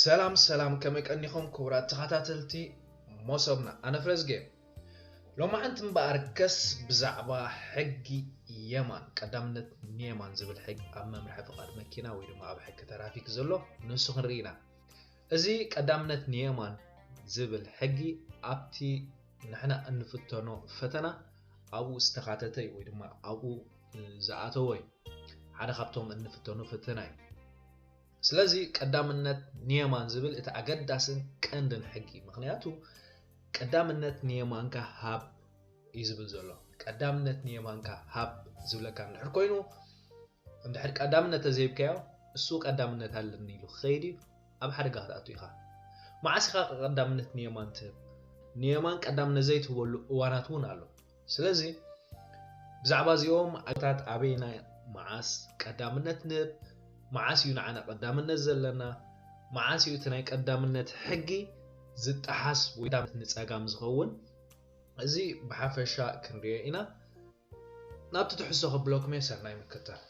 ሰላም ሰላም፣ ከመይ ቀኒኹም ክቡራት ተኸታተልቲ መሶብና? ኣነ ፍረዝጌ። ሎማዓንቲ እምበኣርከስ ብዛዕባ ሕጊ የማን፣ ቀዳምነት ንየማን ዝብል ሕጊ ኣብ መምርሒ ፍቓድ መኪና ወይ ድማ ኣብ ሕጊ ትራፊክ ዘሎ ንሱ ክንርኢ ኢና። እዚ ቀዳምነት ንየማን ዝብል ሕጊ ኣብቲ ንሕና እንፍተኖ ፈተና ኣብኡ ዝተኻተተ እዩ ወይ ድማ ኣብኡ ዝኣተወ እዩ። ሓደ ካብቶም እንፍተኖ ፈተና እዩ። ስለዚ ቀዳምነት ንየማን ዝብል እቲ ኣገዳስን ቀንድን ሕጊ እዩ። ምኽንያቱ ቀዳምነት ንየማንካ ሃብ እዩ ዝብል ዘሎ። ቀዳምነት ንየማንካ ሃብ ዝብለካ እንድሕር ኮይኑ፣ እንድሕር ቀዳምነት ተዘይብካዮ፣ እሱ ቀዳምነት ኣለኒ ኢሉ ክኸይድ እዩ፣ ኣብ ሓደጋ ክትኣቱ ኢኻ። መዓስ ኢኻ ቀዳምነት ንየማን ትህብ? ንየማን ቀዳምነት ዘይትህበሉ እዋናት እውን ኣሎ። ስለዚ ብዛዕባ እዚኦም ኣታት ኣበይና መዓስ ቀዳምነት ንህብ? መዓስ እዩ ንዓና ቀዳምነት ዘለና? መዓስ እዩ እቲ ናይ ቀዳምነት ሕጊ ዝጠሓስ ወይ ቀዳምነት ንጸጋም ዝኸውን? እዚ ብሓፈሻ ክንሪኦ ኢና። ናብቲ ትሕዝቶ ከብለኩም እየ፣ ሰናይ ምክትታል።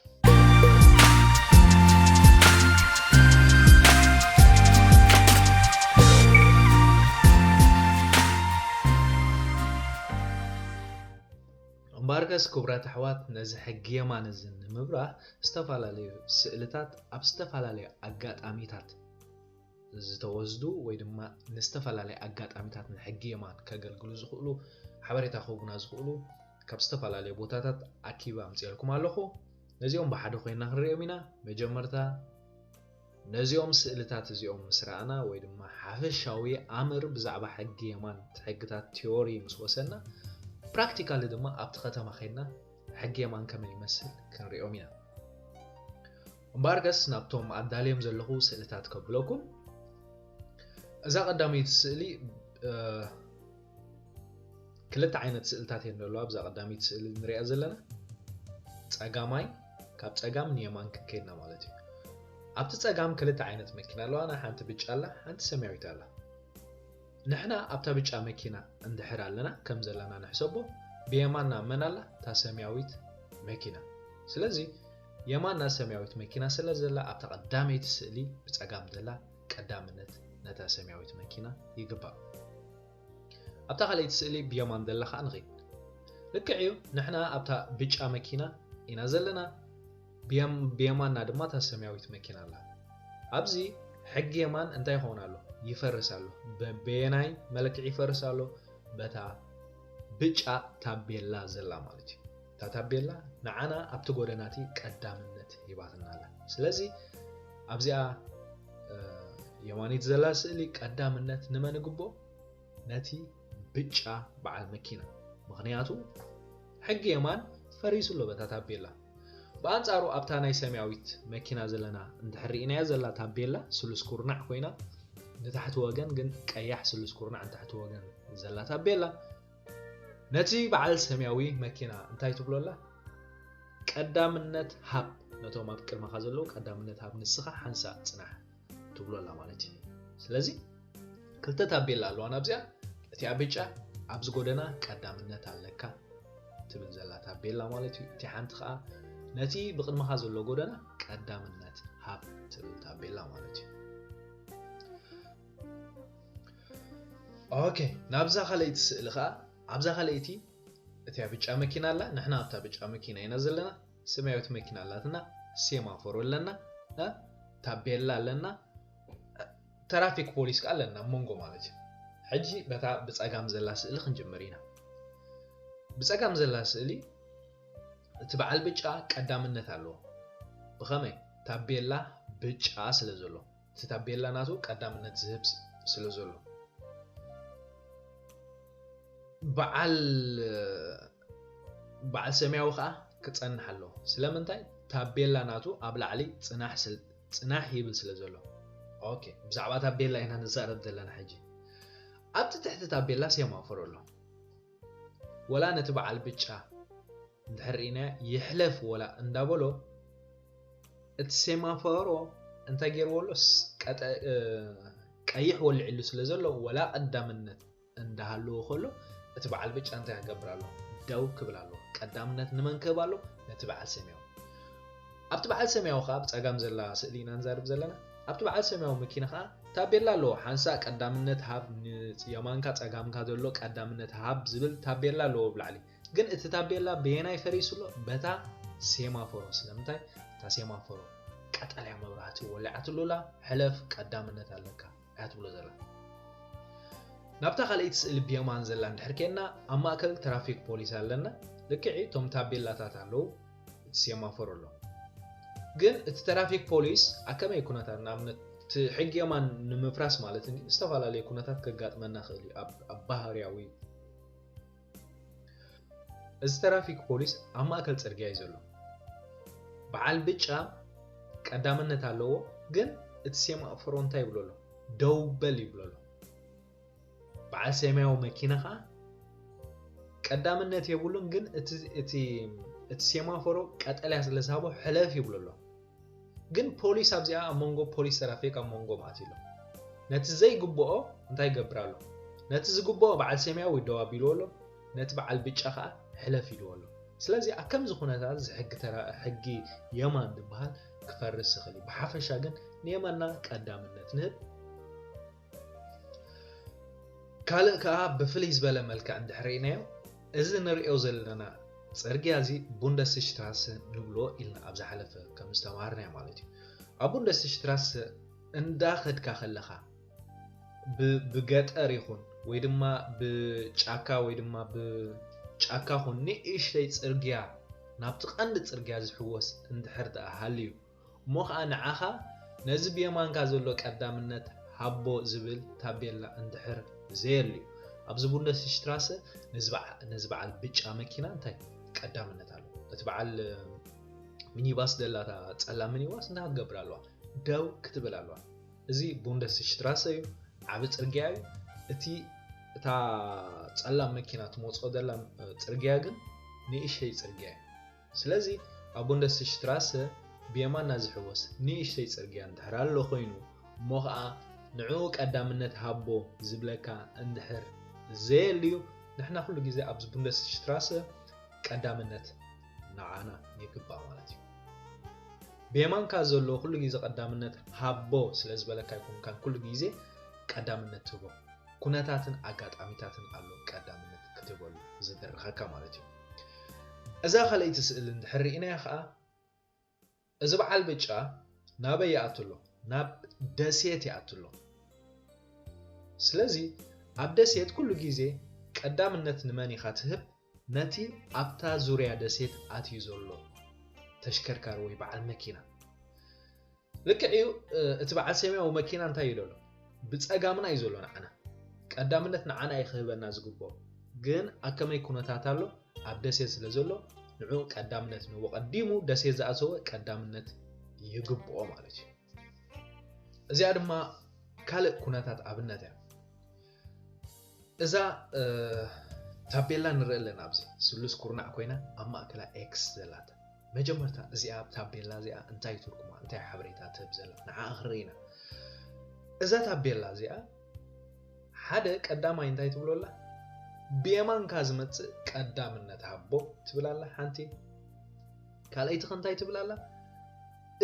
እምበኣርከስ ክቡራት ኣሕዋት፣ ነዚ ሕጊ የማን እዚ ንምብራህ ዝተፈላለዩ ስእልታት ኣብ ዝተፈላለዩ ኣጋጣሚታት ዝተወስዱ ወይ ድማ ንዝተፈላለየ ኣጋጣሚታት ንሕጊ የማን ከገልግሉ ዝኽእሉ፣ ሓበሬታ ክህቡና ዝኽእሉ ካብ ዝተፈላለዩ ቦታታት ኣኪበ ኣምፅኤልኩም ኣለኹ። ነዚኦም ብሓደ ኮይና ክንሪኦም ኢና። መጀመርታ ነዚኦም ስእልታት እዚኦም ምስ ረኣና ወይ ድማ ሓፈሻዊ ኣምር ብዛዕባ ሕጊ የማን፣ ሕግታት ቲዮሪ ምስ ወሰድና፣ ፕራክቲካሊ ድማ ኣብቲ ከተማ ከይድና ሕጊ የማን ከመይ ይመስል ክንሪኦም ኢና። እምበኣርከስ ናብቶም ኣዳልዮም ዘለኹ ስእልታት ከብለኩም። እዛ ቀዳመይቲ ስእሊ፣ እ፣ ክልተ ዓይነት ስእልታት እየን ዘለዋ። ኣብዛ ቀዳመይቲ ስእሊ ንሪኣ ዘለና ጸጋማይ፣ ካብ ጸጋም ንየማን ክንከይድና ማለት እዩ። ኣብቲ ጸጋም ክልተ ዓይነት መኪና ኣለዋ። ናይ ሓንቲ ብጫ ኣላ፣ ሓንቲ ሰማያዊት ኣላ። ንሕና ኣብታ ብጫ መኪና እንድሕር ኣለና ከም ዘለና ንሕሰቦ፣ ብየማንና መን ኣላ? እታ ሰማያዊት መኪና። ስለዚ የማንና ሰማያዊት መኪና ስለ ዘላ፣ ኣብታ ቀዳመይቲ ስእሊ ብጸጋም ዘላ ቀዳምነት ነታ ሰማያዊት መኪና ይግባእ። ኣብታ ካልኣይቲ ስእሊ ብየማን ዘላ ኸኣ ንኺድ። ልክዕ እዩ፣ ንሕና ኣብታ ብጫ መኪና ኢና ዘለና፣ ብየም-፣ ብየማንና ድማ እታ ሰማያዊት መኪና ኣላ። ኣብዚ ሕጊ የማን እንታይ ይኸውን ኣሎ? ይፈርስ ኣሎ። በ-፣ በየናይ መለክዒ ይፈርስ ኣሎ? በታ ብጫ ታቤላ ዘላ ማለት እዩ። እታ ታቤላ ንዓና ኣብቲ ጎደናቲ ቀዳምነት ሂባትና ኣላ። ስለዚ ኣብዚኣ፣ እ፣ የማኒት ዘላ ስእሊ ቀዳምነት ንመን ይግብኦ? ነቲ ብጫ በዓል መኪና። ምኽንያቱ ሕጊ የማን ፈሪሱ ኣሎ በታ ታቤላ። ብኣንጻሩ ኣብታ ናይ ሰማያዊት መኪና ዘለና እንድሕር ርኢናያ ዘላ ታቤላ ስሉስ ኩርናዕ ኮይና፣ ንታሕቲ ወገን ግን ቀያሕ ስሉስ ኩርናዕ ንታሕቲ ወገን ዘላ ታቤላ፣ ነቲ በዓል ሰማያዊ መኪና እንታይ ትብሎ ኣላ? ቀዳምነት ሃብ፣ ነቶም ኣብ ቅድመኻ ዘለዉ ቀዳምነት ሃብ፣ ንስኻ ሓንሳእ ጽናሕ ትብሎ ኣላ ማለት እዩ። ስለዚ ክልተ ታቤላ ኣለዋ ናብዚኣ። እቲኣ ብጫ ኣብዚ ጎደና ቀዳምነት ኣለካ ትብል ዘላ ታቤላ ማለት እዩ። እቲ ሓንቲ ኸኣ ነቲ ብቕድመኻ ዘሎ ጎደና ቀዳምነት ሃብ ትብል ታቤላ ማለት እዩ። ኦኬ፣ ናብዛ ካልኣይቲ ስእሊ ኸኣ፣ ኣብዛ ካልኣይቲ እቲኣ ብጫ መኪና ኣላ፣ ንሕና ኣብታ ብጫ መኪና ኢና ዘለና፣ ሰማያዊት መኪና ኣላትና፣ ሴማፎሮ ኣለና፣ እ፣ ታቤላ ኣለና፣ ትራፊክ ፖሊስ ከኣ ኣለና ኣብ መንጎ ማለት እዩ። ሕጂ በታ ብጸጋም ዘላ ስእሊ ክንጅምር ኢና። ብጸጋም ዘላ ስእሊ እቲ በዓል ብጫ ቀዳምነት ኣለዎ። ብኸመይ? ታቤላ ብጫ ስለ ዘሎ። እቲ ታቤላ ናቱ ቀዳምነት ዝህብ ስ-፣ ስለ ዘሎ። በዓል፣ በዓል ሰማያዊ ኸኣ ክጸንሕ ኣለዎ። ስለምንታይ? ታቤላ ናቱ ኣብ ላዕሊ ጽናሕ ስል-፣ ጽናሕ ይብል ስለ ዘሎ። ኦኬ፣ ብዛዕባ ታቤላ ኢና ንዛረብ ዘለና ሕጂ። ኣብቲ ትሕቲ ታቤላ ሴማፎር ኣሎ። ወላ ነቲ በዓል ብጫ እንድሕር ርኢናዮ፣ ይሕለፍ ወላ እንዳበሎ፣ እቲ ሴማፎሮ እንታይ ገይርዎ ኣሎ? ስ-፣ ቀጠ-፣ እ፣ ቀይሕ ወሊዕሉ ስለ ዘሎ፣ ወላ ቀዳምነት እንዳሃለዎ ከሎ፣ እቲ በዓል ብጫ እንታይ ክገብር ኣሎ? ደው ክብል ኣሎ። ቀዳምነት ንመን ክህብ ኣሎ? ነቲ በዓል ሰማያዊ። ኣብቲ በዓል ሰማያዊ ኸኣ ብጸጋም ዘላ ስእሊ ኢና ንዛረብ ዘለና። ኣብቲ በዓል ሰማያዊ መኪና ከዓ ታቤላ ኣለዎ። ሓንሳእ ቀዳምነት ሃብ፣ ንየማንካ ጸጋምካ ዘሎ ቀዳምነት ሃብ ዝብል ታቤላ ኣለዎ ብላዕሊ። ግን እቲ ታቤላ በየናይ ፈሪሱ ኣሎ? በታ ሴማፎሮ። ስለምንታይ? እታ ሴማፎሮ ቀጠልያ መብራህቲ ወሊዓትሉ ኣላ፣ ሕለፍ፣ ቀዳምነት ኣለካ እያ ትብሎ ዘላ። ናብታ ካልኣይቲ ስእሊ ብየማን ዘላ እንድሕር ኬድና፣ ኣብ ማእከል ትራፊክ ፖሊስ ኣለና። ልክዕ እቶም ታቤላታት ኣለዉ፣ እቲ ሴማፎር ኣሎ። ግን እቲ ትራፊክ ፖሊስ ኣብ ከመይ ኩነታት፣ ንኣብነት እቲ ሕጊ የማን ንምፍራስ ማለት እንዲ ዝተፈላለዩ ኩነታት ከጋጥመና ክእል እዩ። ኣብ ኣብ ባህርያዊ እዚ ትራፊክ ፖሊስ ኣብ ማእከል ጽርግያ እዩ ዘሎ። በዓል ብጫ ቀዳምነት ኣለዎ፣ ግን እቲ ሴማፎሮ እንታይ ይብሎ ኣሎ? ደው በል ይብሎ ኣሎ። በዓል ሰማያዊ መኪና ኸዓ ቀዳምነት የብሉን፣ ግን እቲ እቲ እቲ ሴማፎሮ ቀጠልያ ስለ ዝሃቦ ሕለፍ ይብሎ ኣሎ። ግን ፖሊስ ኣብዚኣ ኣብ መንጎ ፖሊስ ትራፊክ ኣብ መንጎ ማእት ኣሎ። ነቲ ዘይግብኦ እንታይ ይገብር ኣሎ? ነቲ ዝግብኦ በዓል ሰማያዊ ደው ኣቢልዎ ኣሎ፣ ነቲ በዓል ብጫ ኸዓ ሕለፍ ኢልዎ ኣሎ። ስለዚ ኣብ ከምዚ ኩነታት እዚ ሕጊ ተራ ሕጊ የማን ዝበሃል ክፈርስ ይኽእል እዩ። ብሓፈሻ ግን ንየማንና ቀዳምነት ንህብ። ካልእ ከኣ ብፍልይ ዝበለ መልክዕ እንድሕር ርኢናዮ፣ እዚ ንርእዮ ዘለና ጽርግያ እዚ ቡንደስሽትራሰ ንብሎ ኢልና ኣብ ዝሓለፈ ከም ዝተማሃርናዮ ማለት እዩ። ኣብ ቡንደስሽትራሰ እንዳኸድካ ከለኻ ብ- ብገጠር ይኹን ወይ ድማ ብጫካ ወይ ድማ ብጫካ ኹን ንእሽተይ ጽርግያ ናብቲ ቀንዲ ጽርግያ ዝሕወስ እንድሕር ደኣ ሃልዩ እሞ ኸዓ ንዓኻ ነዚ ብየማንካ ዘሎ ቀዳምነት ሃቦ ዝብል ታቤላ እንድሕር ዘየልዩ፣ ኣብዚ ቡንደስሽትራሰ ነዚ በዓ- ነዚ በዓል ብጫ መኪና እንታይ ቀዳምነት ኣሎ? እቲ በዓል ሚኒባስ ደላታ ጸላም ሚኒባስ እንታይ ክትገብር ኣለዋ? ደው ክትብል ኣለዋ። እዚ ቡንደስሽትራሰ እዩ፣ ዓቢ ጽርግያ እዩ። እቲ እታ ጸላም መኪና ትመጽኦ ደላ ጽርግያ ግን ንእሽተይ ጽርግያ እዩ። ስለዚ ኣብ ቡንደስሽትራሰ ብየማና ዝሕወስ ንእሽተይ ጽርግያ እንድሕር ኣሎ ኮይኑ እሞ ኸኣ ንዕኡ ቀዳምነት ሃቦ ዝብለካ እንድሕር ዘየልዩ ንሕና ኩሉ ግዜ ኣብዚ ቡንደስሽትራሰ ቀዳምነት ንዓና ይግባእ ማለት እዩ። ብየማንካ ዘሎ ኩሉ ግዜ ቀዳምነት ሃቦ ስለ ዝበለካ ኣይኮንካን ኩሉ ግዜ ቀዳምነት ትህቦ። ኩነታትን ኣጋጣሚታትን ኣሎ ቀዳምነት ክትህበሉ ዝድርኸካ ማለት እዩ። እዛ ካልኣይቲ ስእሊ እንድሕር ርኢናያ ኸዓ እዚ በዓል ብጫ ናበይ ይኣቱ ኣሎ? ናብ ደሴት ይኣቱ ኣሎ። ስለዚ ኣብ ደሴት ኩሉ ግዜ ቀዳምነት ንመን ኢኻ ትህብ? ነቲ ኣብታ ዙርያ ደሴት ኣትዩ ዘሎ ተሽከርካሪ ወይ በዓል መኪና። ልክዕ እዩ። እቲ በዓል ሰማያዊ መኪና እንታይ እዩ ዘሎ? ብጸጋምና እዩ ዘሎ ንዓና። ቀዳምነት ንዓና እዩ ክህበና ዝግብኦ። ግን ኣብ ከመይ ኩነታት ኣሎ? ኣብ ደሴት ስለ ዘሎ ንዑ ቀዳምነት ንህቦ። ቀዲሙ ደሴት ዝኣተወ ቀዳምነት ይግብኦ ማለት እዩ። እዚኣ ድማ ካልእ ኩነታት ኣብነት እያ። እዛ ታቤላ ንርኢ ኣለና ኣብዚ ስሉስ ኩርናዕ ኮይና ኣብ ማእከላ ኤክስ ዘላታ። መጀመርታ እዚኣ ታቤላ እዚኣ እንታይ ትርጉማ እንታይ ሓበሬታ ትህብ ዘላ ንዓ ክንርኢ ኢና። እዛ ታቤላ እዚኣ ሓደ ቀዳማይ እንታይ ትብሎ ኣላ? ብየማንካ ዝመጽእ ቀዳምነት ሃቦ ትብል ኣላ ሓንቲ። ካልኣይቲ ከ እንታይ ትብል ኣላ?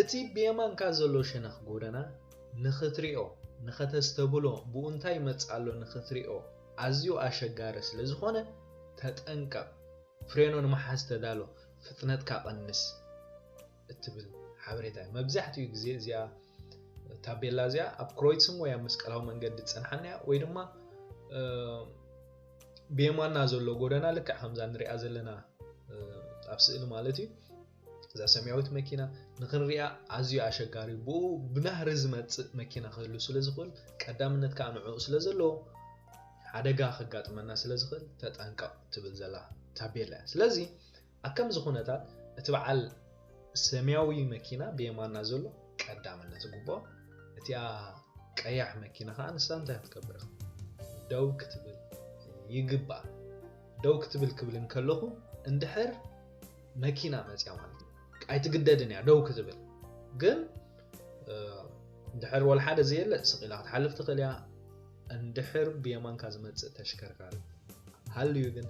እቲ ብየማንካ ዘሎ ሸነኽ ጎደና ንኽትሪኦ ንኸተስተብሎ ብኡ እንታይ ይመጽእ ኣሎ ንኽትሪኦ ኣዝዩ ኣሸጋሪ ስለ ዝኾነ ተጠንቀቕ። ፍሬኖ ንምሓዝ ተዳሎ፣ ፍጥነትካ ቀንስ እትብል ሓበሬታ እዩ። መብዛሕትኡ ግዜ እዚኣ ታቤላ እዚኣ ኣብ ክሮይትስን ወይ ኣብ መስቀላዊ መንገዲ ትጸንሓና እያ ወይ ድማ ብየማና ዘሎ ጎደና ልክዕ ከምዛ ንሪኣ ዘለና ኣብ ስእሊ ማለት እዩ እዛ ሰማያዊት መኪና ንክንሪኣ ኣዝዩ ኣሸጋሪ ብኡ ብናህሪ ዝመፅእ መኪና ክህሉ ስለ ዝኽእል ቀዳምነት ከዓ ንዕኡ ስለ ዘለዎ ሓደጋ ከጋጥመና ስለ ዝኽእል ተጠንቀቕ ትብል ዘላ ታቤላ እያ። ስለዚ ኣብ ከምዚ ኩነታት እቲ በዓል ሰማያዊ መኪና ብየማና ዘሎ ቀዳምነት ይግብኦ፣ እቲኣ ቀያሕ መኪና ከዓ ንሳ እንታይ ክትገብር ደው ክትብል ይግባእ። ደው ክትብል ክብል እንከለኹ እንድሕር መኪና መፅያ ማለት እዩ ኣይትግደድን እያ ደው ክትብል። ግን እንድሕር ወላ ሓደ ዘየለ ስቕ ኢላ ክትሓልፍ ትኽእል እያ። እንድሕር ብየማንካ ዝመፅእ ተሽከርካሪ ሃልዩ ግን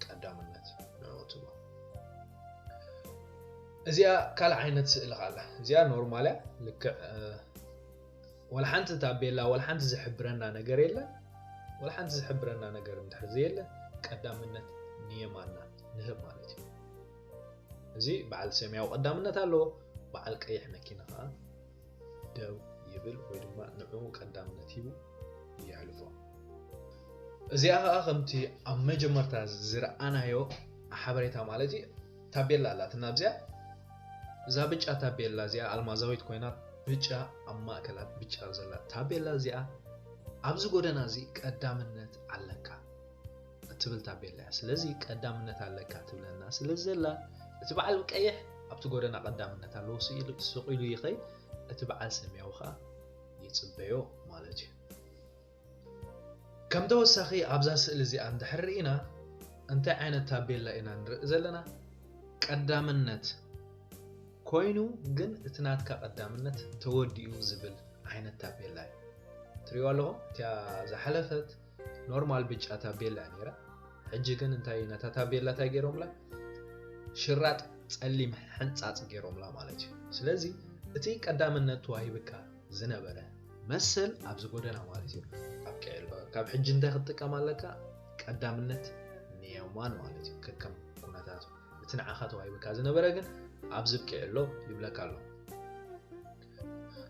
ቀዳምነት ንዕኡ ትቦ። እዚኣ ካልእ ዓይነት ስእሊ ካላ እዚኣ ኖርማል እያ። ልክዕ ወላ ሓንቲ ታቤላ፣ ወላ ሓንቲ ዝሕብረና ነገር የለን። ወላ ሓንቲ ዝሕብረና ነገር እንድሕር ዘየለ፣ ቀዳምነት ንየማንና ንህብ ማለት እዩ። እዚ በዓል ሰማያዊ ቀዳምነት ኣለዎ፣ በዓል ቀይሕ መኪና ከዓ ደው ይብል ወይ ድማ ንዕኡ ቀዳምነት ሂቡ የሕልፎ። እዚኣ ከዓ ከምቲ ኣብ መጀመርታ ዝረኣናዮ ሓበሬታ ማለት እዩ፣ ታቤላ ኣላትና ኣብዚኣ። እዛ ብጫ ታቤላ እዚኣ ኣልማዛዊት ኮይና፣ ብጫ ኣብ ማእከላ ብጫ ዘላ ታቤላ እዚኣ፣ ኣብዚ ጎደና እዚ ቀዳምነት ኣለካ እትብል ታቤላ እያ። ስለዚ ቀዳምነት ኣለካ ትብለና ስለ ዘላ፣ እቲ በዓል ቀይሕ ኣብቲ ጎደና ቀዳምነት ኣለዎ፣ ስቕ ኢሉ፣ ስቕ ኢሉ ይኸይ፣ እቲ በዓል ሰማያዊ ከዓ ይጽበዮ ማለት እዩ። ከም ተወሳኺ ኣብዛ ስእሊ እዚኣ እንድሕር ርኢና፣ እንታይ ዓይነት ታቤላ ኢና ንርኢ ዘለና? ቀዳምነት ኮይኑ ግን እቲ ናትካ ቀዳምነት ተወዲኡ ዝብል ዓይነት ታቤላ እዩ። ትሪእዋ ኣለኹም? እቲኣ ዝሓለፈት ኖርማል ብጫ ታቤላ እያ ነይራ። ሕጂ ግን እንታይ፣ ነታ ታቤላ እንታይ ገይሮምላ? ሽራጥ ጸሊም ሕንጻጽ ገይሮምላ ማለት እዩ። ስለዚ እቲ ቀዳምነት ተዋሂብካ ዝነበረ መሰል ኣብዚ ጎደና ማለት እዩ ኣብቂዑ ኣሎ። ካብ ሕጂ እንታይ ክትጥቀም ኣለካ? ቀዳምነት ንየማን ማለት እዩ፣ ከከም ኩነታቱ። እቲ ንዓኻ ተዋሂብካ ዝነበረ ግን ኣብዚ ኣብቂዑ ኣሎ ይብለካ ኣሎ።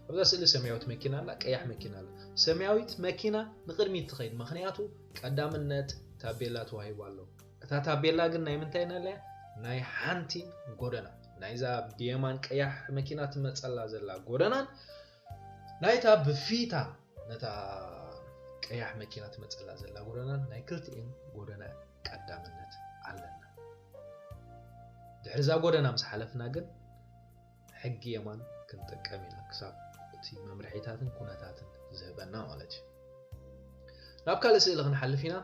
ኣብዛ ስእሊ ሰማያዊት መኪና ኣላ፣ ቀያሕ መኪና ኣላ። ሰማያዊት መኪና ንቕድሚት ትኸይድ፣ ምኽንያቱ ቀዳምነት ታቤላ ተዋሂቡ ኣሎ። እታ ታቤላ ግን ናይ ምንታይ ነለያ? ናይ ሓንቲ ጎደና፣ ናይዛ ብየማን ቀያሕ መኪና ትመጸላ ዘላ ጎደናን ናይታ ብፊታ ነታ ቀያሕ መኪና ትመጸላ ዘላ ጎደናን፣ ናይ ክልቲኤን ጎደና ቀዳምነት ኣለና። ድሕሪ እዛ ጎደና ምስ ሓለፍና ግን ሕጊ የማን ክንጥቀም ኢና፣ ክሳብ እቲ መምርሒታትን ኩነታትን ዝህበና ማለት እዩ። ናብ ካልእ ስእሊ ክንሓልፍ ኢና።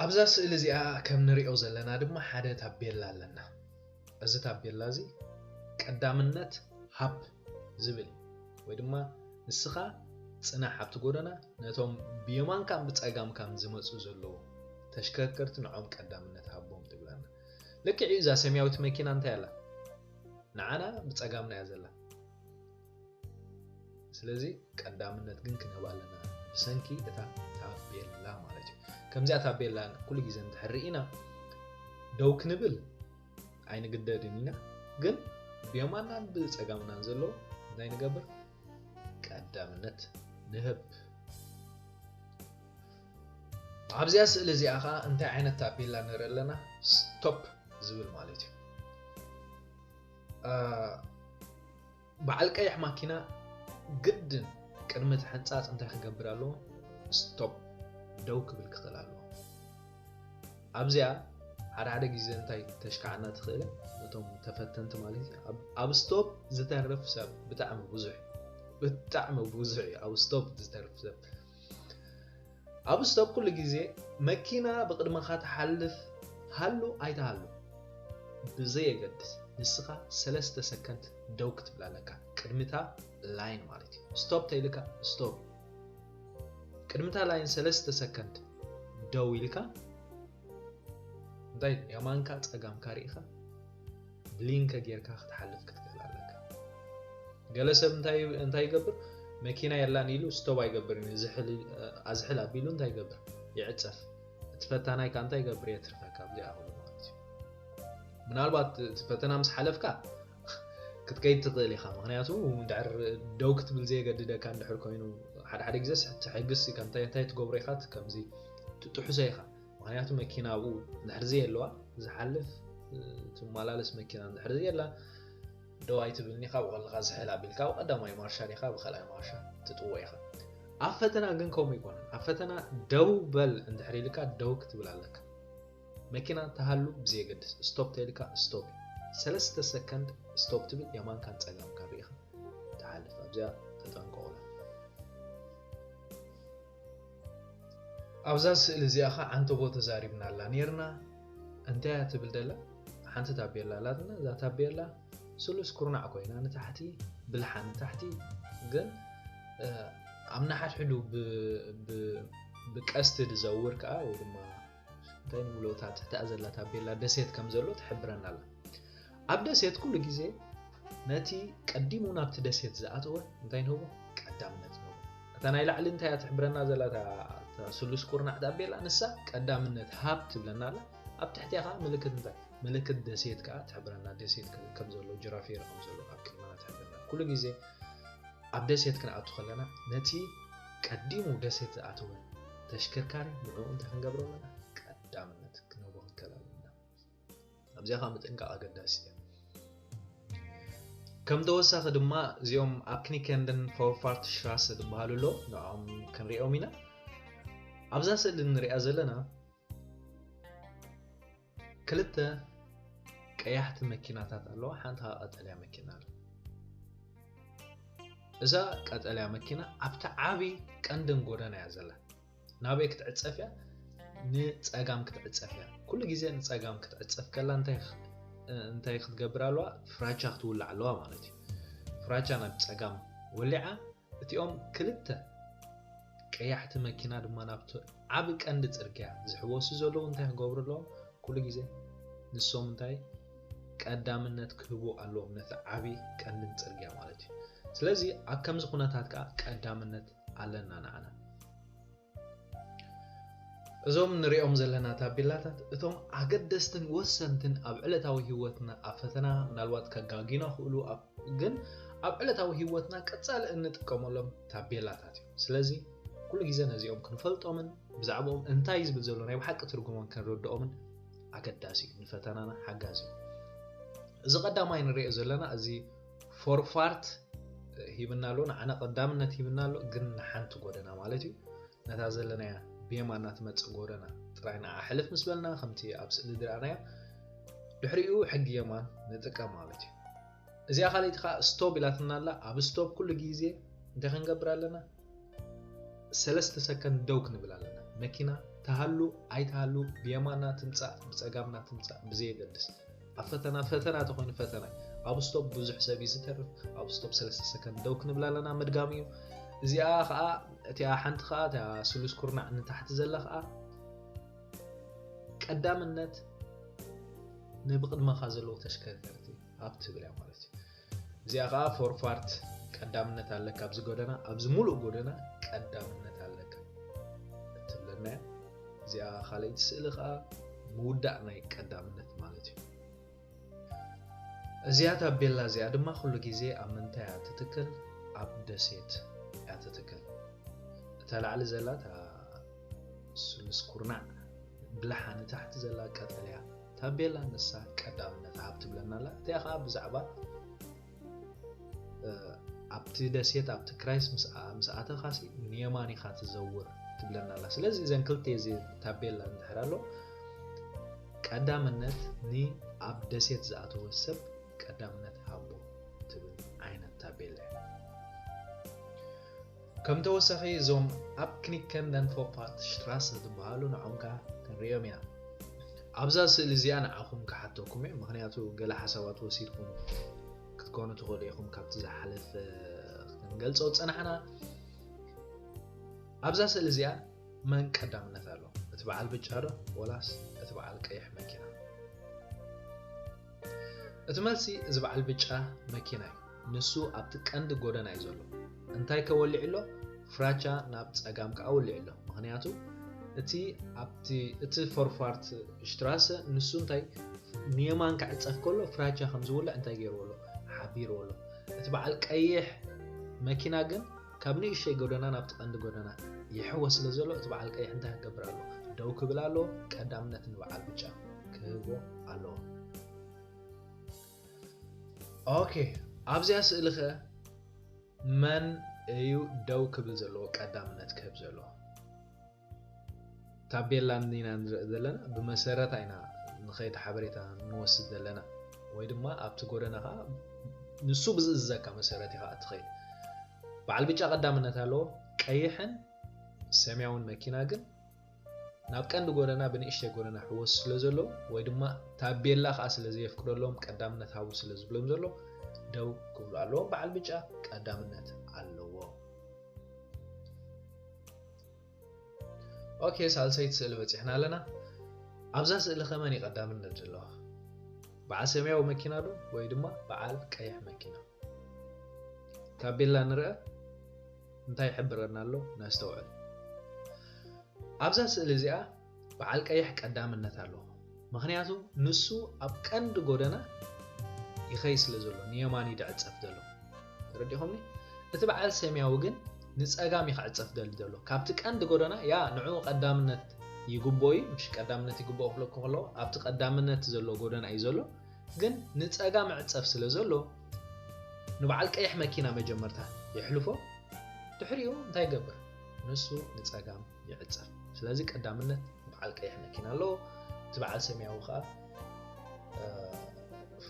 ኣብዛ ስእሊ እዚኣ ከም ንሪኦ ዘለና ድማ ሓደ ታቤላ ኣለና። እዚ ታቤላ እዚ ቀዳምነት ሃብ ዝብል ወይ ድማ ንስኻ ጽናሕ ኣብቲ ጎደና፣ ነቶም ብየማንካን ብጸጋምካን ዝመጹ ዘለዉ ተሽከርከርቲ ንዖም ቀዳምነት ሃቦም ትብለና። ልክዕ እዩ፣ እዛ ሰማያዊት መኪና እንታይ ኣላ? ንዓና ብጸጋምና እያ ዘላ። ስለዚ ቀዳምነት ግን ክንህብ ኣለና ብሰንኪ እታ ታቤላ ማለት እዩ። ከምዚኣ ታቤላ ኩሉ ግዜ እንድሕር ርኢና ደው ክንብል ኣይንግደድን ኢና፣ ግን ብየማናን ብጸጋምናን ዘሎ እንታይ ንገብር? ቀዳምነት ንህብ። ኣብዚኣ ስእሊ እዚኣ ኸዓ እንታይ ዓይነት ታቤላ ንርኢ ኣለና? ስቶፕ ዝብል ማለት እዩ። አ፣ በዓል ቀይሕ ማኪና ግድን ቅድሚ እቲ ሕንጻጽ እንታይ ክገብር ኣለዎ? ስቶፕ፣ ደው ክብል ክኽእል ኣለዎ። ኣብዚኣ ሓደ ሓደ ግዜ እንታይ ተሽካዕና ትኽእል? ነቶም ተፈተንቲ ማለት እዩ። ኣብ፣ ኣብ ስቶፕ ዝተርፍ ሰብ ብጣዕሚ ብዙሕ፣ ብጣዕሚ ብዙሕ እዩ ኣብ ስቶፕ ዝተርፍ ሰብ። ኣብ ስቶፕ ኩሉ ግዜ መኪና ብቕድመኻ ትሓልፍ ሃሉ ኣይትሃሉ ብዘየገድስ፣ ንስኻ ሰለስተ ሰከንድ ደው ክትብል ኣለካ። ቅድሚታ ላይን ማለት እዩ። ስቶፕ ተይልካ ስቶፕ። ቅድሚታ ላይን ሰለስተ ሰከንድ ደው ኢልካ፣ እንታይ የማንካ ጸጋምካ ርኢኻ፣ ብሊንከ ጌርካ ክትሓልፍ ክትክእል ኣለካ። ገለ ሰብ እንታይ፣ እንታይ ይገብር? መኪና የላን ኢሉ ስቶፕ ኣይገብርን እዩ። ዝሕል፣ ኣዝሕል ኣቢሉ እንታይ ይገብር? ይዕጸፍ። እቲ ፈታናይ ከ እንታይ ይገብር? የትርፈካ። ኣብዚኣ ኹሉ ማለት እዩ። ምናልባት እቲ ፈተና ምስ ሓለፍካ ክትከይድ ትኽእል ኢኻ። ምኽንያቱ እንድሕር ደው ክትብል ዘየገድደካ እንድሕር ኮይኑ፣ ሓደ ሓደ ግዜስ ትሕግስ ኢኻ። እንታይ፣ እንታይ ትገብሮ ኢኻ? ከምዚ ትጥሕሶ ኢኻ። ምኽንያቱ መኪና ኣብኡ እንድሕር ዘየለዋ፣ ዝሓልፍ፣ እ፣ ትመላለስ መኪና እንድሕር ዘየላ፣ ደው ኣይትብልን ኢኻ፣ ብቐልኻ ዝሕል ኣቢልካ፣ ኣብ ቀዳማይ ማርሻ ዲኻ፣ ብኻልኣይ ማርሻ ትጥወ ኢኻ። ኣብ ፈተና ግን ከምኡ ኣይኮነን። ኣብ ፈተና ደው በል እንድሕር ኢልካ፣ ደው ክትብል ኣለካ። መኪና ተሃሉ ብዘየገድስ፣ ስቶፕ ተይልካ፣ ስቶፕ። ሰለስተ ሰከንድ ስቶፕ ትብል፣ የማንካን ጸጋምካን ርኢኻ ትሓልፍ። ኣብዚኣ ተጠንቀቑላ። ኣብዛ ስእሊ እዚኣ ኸዓ ዓንተቦ ተዛሪብናላ ኔርና። እንታይ እያ ትብል ደላ? ሓንቲ ታቤላ ኣላትና። እዛ ታቤላ ስሉስ ኩርናዕ ኮይና ንታሕቲ፣ ብልሓ ንታሕቲ፣ ግን፣ እ፣ ኣብ ንሓድሕዱ ብ-፣ ብ-፣ ብቀስቲ ዝዘውር ከኣ፣ ወይ ድማ እንታይ ንብሎ፣ እታ ትሕቲኣ ዘላ ታቤላ ደሴት ከም ዘሎ ትሕብረና ኣላ። ኣብ ደሴት ኩሉ ግዜ ነቲ ቀዲሙ ናብቲ ደሴት ዝኣተወ እንታይ ንህቦ? ቀዳምነት ንህቦ። እታ ናይ ላዕሊ እንታይ እያ ትሕብረና ዘላ? እታ፣ እታ ስሉስ ኩርናዕ ታቤላ፣ ንሳ ቀዳምነት ሃብ ትብለና ኣላ። ኣብ ትሕቲኣ ከዓ ምልክት እንታይ? ምልክት ደሴት ከዓ ትሕብረና። ደሴት ከ-፣ ከም ዘሎ፣ ጅራፊየር ከም ዘሎ ኣብ ቅድመና ትሕብረና። ኩሉ ግዜ ኣብ ደሴት ክንኣቱ ከለና፣ ነቲ ቀዲሙ ደሴት ዝኣተወ ተሽከርካሪ ንዕኡ እንታይ ክንገብሮ ኣለና? ቀዳምነት ክንህቦ ክንክእል ኣለና። ኣብዚኣ ከዓ ምጥንቃቕ ኣገዳሲ እዩ። ከም ተወሳኺ ድማ፣ እዚኦም ኣብ ክኒከንደን ፎርፋርት ሽራሰ ዝበሃሉ ኣሎ፣ ንዕኦም ክንሪኦም ኢና። ኣብዛ ስእሊ እንሪኣ ዘለና ክልተ ቀያሕቲ መኪናታት ኣለዋ፣ ሓንቲ ከዓ ቀጠልያ መኪና ኣላ። እዛ ቀጠልያ መኪና ኣብቲ ዓቢ ቀንድን ጎደና እያ ዘላ። ናበይ ክትዕጸፍ እያ? ንጸጋም ክትዕጸፍ እያ። ኩሉ ግዜ ንጸጋም ክትዕጸፍ ከላ እንታይ ክ-፣ እንታይ ክትገብር ኣለዋ? ፍራቻ ክትውላዕ ኣለዋ ማለት እዩ። ፍራቻ ናብ ጸጋም ወሊዓ፣ እቲኦም ክልተ ቀያሕቲ መኪና ድማ ናብቲ ዓቢ ቀንዲ ጽርግያ ዝሕወሱ ዘለዉ እንታይ ክገብሩ ኣለዎም? ኩሉ ግዜ ንሶም እንታይ ቀዳምነት ክህቡ ኣለዎም፣ ነቲ ዓቢ ቀንድን ጽርግያ ማለት እዩ። ስለዚ ኣብ ከምዚ ኩነታት ከኣ ቀዳምነት ኣለና ንዓና። እዞም ንሪኦም ዘለና ታቤላታት እቶም ኣገደስትን ወሰንትን ኣብ ዕለታዊ ህይወትና ኣብ ፈተና ምናልባት ከጋጊና ክእሉ ኣብ-፣ ግን ኣብ ዕለታዊ ህይወትና ቀጻሊ እንጥቀመሎም ታቤላታት እዮም። ስለዚ ኩሉ ግዜ ነዚኦም ክንፈልጦምን ብዛዕባኦም እንታይ ዝብል ዘሎ ናይ ብሓቂ ትርጉሞም ክንርድኦምን ኣገዳሲ እዩ። ንፈተናና ሓጋዚ እዩ። እዚ ቀዳማይ ንሪኦ ዘለና እዚ ፎርፋርት ሂብና ኣሎ፣ ንዓና ቀዳምነት ሂብና ኣሎ፣ ግን ንሓንቲ ጎደና ማለት እዩ። ነታ ዘለናያ ብየማና ትመጽእ ጎደና ጥራይ ንዓ ሕልፍ ምስ በልና፣ ከምቲ ኣብ ስእሊ ዝረኣናዮ፣ ድሕሪኡ ሕጊ የማን ንጥቀም ማለት እዩ። እዚኣ ካልኣይቲ ከዓ ስቶፕ ኢላትና ኣላ። ኣብ ስቶፕ ኩሉ ግዜ እንታይ ክንገብር ኣለና? ሰለስተ ሰከንድ ደው ክንብል ኣለና። መኪና ትሃሉ ኣይትሃሉ፣ ብየማና ትምጻእ፣ ብጸጋምና ትምጻእ፣ ብዘየገድስ። ኣብ ፈተና፣ ፈተና ተኾይኑ ፈተና እዩ። ኣብ ስቶፕ ብዙሕ ሰብ እዩ ዝተርፍ። ኣብ ስቶፕ ሰለስተ ሰከንድ ደው ክንብል ኣለና፣ ምድጋም እዩ። እዚኣ ኸኣ፣ እቲኣ ሓንቲ ኸኣ፣ እታ ስሉስ ኩርናዕ ንታሕቲ ዘላ ኸኣ፣ ቀዳምነት ንብቕድመኻ ዘለዉ ተሽከርከርቲ ኣብ ትብል እያ ማለት እዩ። እዚኣ ኸኣ ፎርፋርት ቀዳምነት ኣለካ ኣብዚ ጎደና፣ ኣብዚ ሙሉእ ጎደና ቀዳምነት ኣለካ እትብለና እያ። እዚኣ ካልኣይቲ ስእሊ ኸኣ ምውዳእ ናይ ቀዳምነት ማለት እዩ። እዚኣ ታቤላ እዚኣ ድማ ኩሉ ግዜ ኣብ ምንታይ እያ ትትክል? ኣብ ደሴት እያ ትትክል። እታ ላዕሊ ዘላ እታ ስሉስ ኩርናዕ ብልሓ ንታሕቲ ዘላ ቀጠልያ ታቤላ ንሳ ቀዳምነት ሃብ ትብለና ኣላ። እቲኣ ኸኣ ብዛዕባ፣ እ፣ ኣብቲ ደሴት፣ ኣብቲ ክራይስት ምስ ኣ-፣ ምስ ኣተኻሲ ንየማን ኢኻ ትዘውር ትብለና ኣላ። ስለዚ እዘን ክልተ እዚ ታቤላ እንድሕር ኣሎ፣ ቀዳምነት ንኣብ ደሴት ዝኣተወ ሰብ ቀዳምነት ሃቦ ትብል ዓይነት ታቤላ እያ። ከም ተወሳኺ እዞም ኣብ ክኒከንደን ፎፓት ሽትራሰ ዝበሃሉ ንዖም ከኣ ክንሪኦም ኢና። ኣብዛ ስእሊ እዚኣ ንዓኹም ክሓተኩም እየ፣ ምኽንያቱ ገለ ሓሳባት ወሲድኩም ክትኮኑ ትኽእሉ ኢኹም ካብቲ ዝሓለፈ ክንገልጾ ዝጸናሕና። ኣብዛ ስእሊ እዚኣ መን ቀዳምነት ኣሎ? እቲ በዓል ብጫ ዶ ወላስ እቲ በዓል ቀይሕ መኪና? እቲ መልሲ እዚ በዓል ብጫ መኪና እዩ። ንሱ ኣብቲ ቀንዲ ጎደና እዩ ዘሎ። እንታይ ከ ወሊዑ ኣሎ? ፍራቻ ናብ ጸጋም ከኣ ወሊዑ ኣሎ። ምኽንያቱ እቲ ኣብቲ፣ እቲ ፎርፋርት ሽትራሰ ንሱ እንታይ ንየማን ክዕጸፍ ከሎ ፍራቻ ከም ዝውልዕ እንታይ ገይርዎ ኣሎ? ሓቢርዎ ኣሎ። እቲ በዓል ቀይሕ መኪና ግን ካብ ንእሽተይ ጎደና ናብቲ ቀንዲ ጎደና ይሕወስ ስለ ዘሎ እቲ በዓል ቀይሕ እንታይ ክገብር ኣለዎ? ደው ክብል ኣለዎ። ቀዳምነት ንበዓል ብጫ ክህቦ ኣለዎ። ኦኬ፣ ኣብዚኣ ስእሊ ኸ መን እዩ ደው ክብል ዘለዎ፣ ቀዳምነት ክህብ ዘለዎ? ታቤላ ኢና ንርኢ ዘለና፣ ብመሰረታ ኢና ንኸይድ ሓበሬታ ንወስድ ዘለና፣ ወይ ድማ ኣብቲ ጎደና ኸዓ ንሱ ብዝእዝዘካ መሰረት ኢኻ እትኸይድ። በዓል ብጫ ቀዳምነት ኣለዎ፣ ቀይሕን ሰማያውን መኪና ግን ናብ ቀንዲ ጎደና ብንእሽተይ ጎደና ሕወስ ስለ ዘለዉ ወይ ድማ ታቤላ ኸዓ ስለ ዘየፍቅደሎም ቀዳምነት ሃቡ ስለ ዝብሎም ዘሎ ደው ክብሉ ኣለዎም። በዓል ብጫ ቀዳምነት ኣለዎ። ኦኬ፣ ሳልሰይቲ ስእሊ በጺሕና ኣለና። ኣብዛ ስእሊ ከመን እዩ ቀዳምነት ዘለዋ? በዓል ሰማያዊ መኪና ዶ ወይ ድማ በዓል ቀይሕ መኪና? ታቤላ ንርአ። እንታይ ይሕብረና ኣሎ? ነስተውዕል። ኣብዛ ስእሊ እዚኣ በዓል ቀይሕ ቀዳምነት ኣለዎ። ምኽንያቱ ንሱ ኣብ ቀንዲ ጎደና ይኸይ ስለ ዘሎ፣ ንየማን እዩ ዝዕጸፍ ዘሎ። ተረዲኹምኒ? እቲ በዓል ሰማያዊ ግን ንጸጋም እዩ ክዕጸፍ ደሊ ዘሎ። ካብቲ ቀንዲ ጎደና፣ ያ ንዕኡ ቀዳምነት ይግብኦ እዩ፣ ምሽ ቀዳምነት ይግብኦ ክብለኩ ከለኹ፣ ኣብቲ ቀዳምነት ዘሎ ጎደና እዩ ዘሎ። ግን ንጸጋም ዕጸፍ ስለ ዘሎ፣ ንበዓል ቀይሕ መኪና መጀመርታ የሕልፎ። ድሕሪኡ እንታይ ይገብር? ንሱ ንጸጋም ይዕጸፍ። ስለዚ ቀዳምነት በዓል ቀይሕ መኪና ኣለዎ። እቲ በዓል ሰማያዊ ከኣ፣ እ፣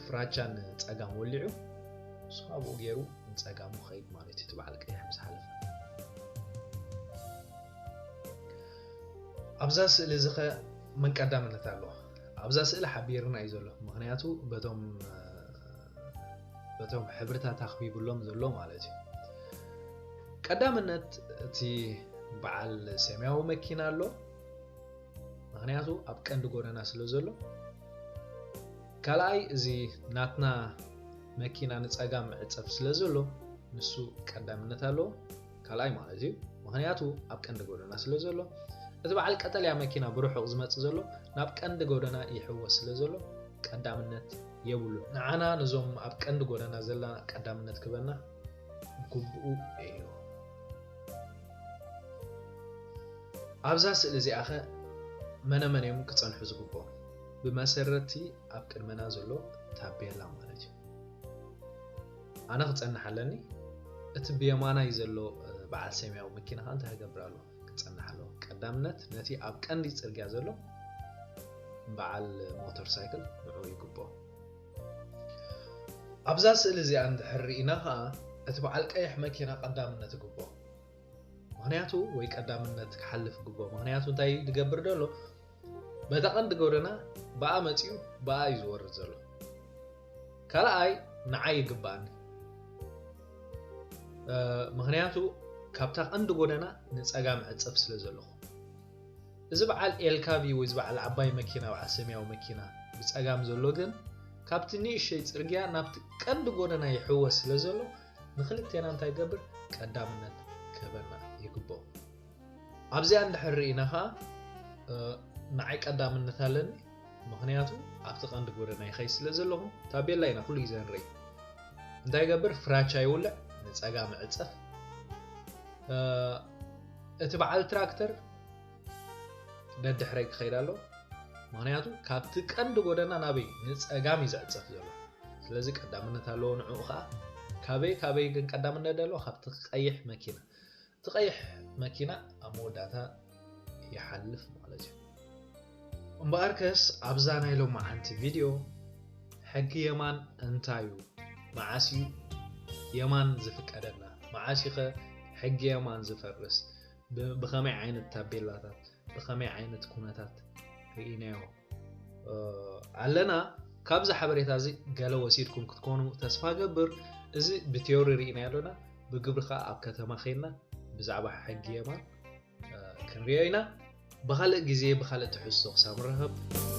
ፍራቻ ንጸጋም ወሊዑ፣ ንሱ ከኣ ብኡ ገይሩ ንጸጋሙ ክኸይድ ማለት እዩ፣ እቲ በዓል ቀይሕ ምስ ሓለፈ። ኣብዛ ስእሊ እዚ ኸ መን ቀዳምነት ኣለዎ? ኣብዛ ስእሊ ሓቢርና እዩ ዘሎ። ምኽንያቱ በቶም፣ እ፣ በቶም ሕብርታት ኣኽቢብሎም ዘሎ ማለት እዩ። ቀዳምነት እቲ በዓል ሰማያዊ መኪና ኣሎ። ምኽንያቱ ኣብ ቀንዲ ጎደና ስለ ዘሎ። ካልኣይ እዚ ናትና መኪና ንጸጋም ምዕጸፍ ስለ ዘሎ ንሱ ቀዳምነት ኣለዎ። ካልኣይ ማለት እዩ። ምኽንያቱ ኣብ ቀንዲ ጎደና ስለ ዘሎ። እቲ በዓል ቀጠልያ መኪና ብርሑቕ ዝመጽእ ዘሎ ናብ ቀንዲ ጎደና ይሕወስ ስለ ዘሎ ቀዳምነት የብሉን። ንዓና ነዞም ኣብ ቀንዲ ጎደና ዘለና ቀዳምነት ክበና ግቡኡ እዩ። ኣብዛ ስእሊ እዚኣ ኸ መነ መን እዮም ክጸንሑ ዝግብኦም? ብመሰረትቲ ኣብ ቅድመና ዘሎ ታቤላ ማለት እዩ። ኣነ ክጸንሕ ኣለኒ። እቲ ብየማናይ ዘሎ፣ እ፣ በዓል ሰማያዊ መኪና ኸኣ እንታይ ክገብር ኣለዎ? ክጸንሕ ኣለዎ። ቀዳምነት ነቲ ኣብ ቀንዲ ጽርግያ ዘሎ በዓል ሞተር ሳይክል ንዕኡ ይግብኦ። ኣብዛ ስእሊ እዚኣ እንድሕር ርኢና ኸኣ እቲ በዓል ቀይሕ መኪና ቀዳምነት ይግብኦ። ምኽንያቱ ወይ ቀዳምነት ክሓልፍ ይግብኦ። ምኽንያቱ እንታይ እዩ ዝገብር ዘሎ? በታ ቀንዲ ጎደና ብኣ መጺኡ ብኣ እዩ ዝወርድ ዘሎ። ካልኣይ ንዓይ ይግባኣኒ። እ፣ ምኽንያቱ ካብታ ቀንዲ ጎደና ንጸጋም ዕጸፍ ስለ ዘለኹ። እዚ በዓል ኤልካቪ ወይ እዚ በዓል ዓባይ መኪና፣ በዓል ሰማያዊ መኪና ብጸጋም ዘሎ ግን ካብቲ ንእሽተይ ጽርግያ ናብቲ ቀንዲ ጎደና ይሕወስ ስለ ዘሎ ንኽልቴና እንታይ ይገብር? ቀዳምነት ክህበና ይግብኦ። ኣብዚኣ እንድሕር ርኢና ኸኣ፣ እ፣ ንዓይ ቀዳምነት ኣለኒ፣ ምኽንያቱ ኣብቲ ቀንዲ ጎደና ይኸይድ ስለ ዘለኹ፣ ታቤላ ኢና ኩሉ ግዜ ንርኢ። እንታይ ይገብር? ፍራቻ ይውልዕ፣ ንጸጋም ይዕጸፍ። እ፣ እቲ በዓል ትራክተር ደድሕረይ ክኸይድ ኣለዎ፣ ምኽንያቱ ካብቲ ቀንዲ ጎደና ናበይ? ንጸጋም እዩ ዝዕጸፍ ዘሎ። ስለዚ ቀዳምነት ኣለዎ ንዕኡ ኸኣ። ካበይ ካበይ ግን ቀዳምነት ኣለዎ? ካብቲ ቀይሕ መኪና። እቲ ቀይሕ መኪና ኣብ መወዳእታ ይሓልፍ ማለት እዩ። እምበኣርከስ ኣብዛ ናይ ሎማዓንቲ ቪድዮ ሕጊ የማን እንታይ እዩ? መዓስ እዩ የማን ዝፍቀደና? መዓስ እዩ ኸ ሕጊ የማን ዝፈርስ? ብ-፣ ብኸመይ ዓይነት ታቤላታት፣ ብኸመይ ዓይነት ኩነታት ርኢናዮ፣ እ፣ ኣለና? ካብዚ ሓበሬታ እዚ ገለ ወሲድኩም ክትኮኑ ተስፋ ገብር። እዚ ብቴዎሪ ርኢናዮ ኣለና፣ ብግብሪ ኸኣ ኣብ ከተማ ኸይድና ብዛዕባ ሕጊ የማን፣ እ፣ ክንሪኦ ኢና። ብኻልእ ግዜ ብኻልእ ትሕዝቶ ክሳብ ንራኸብ።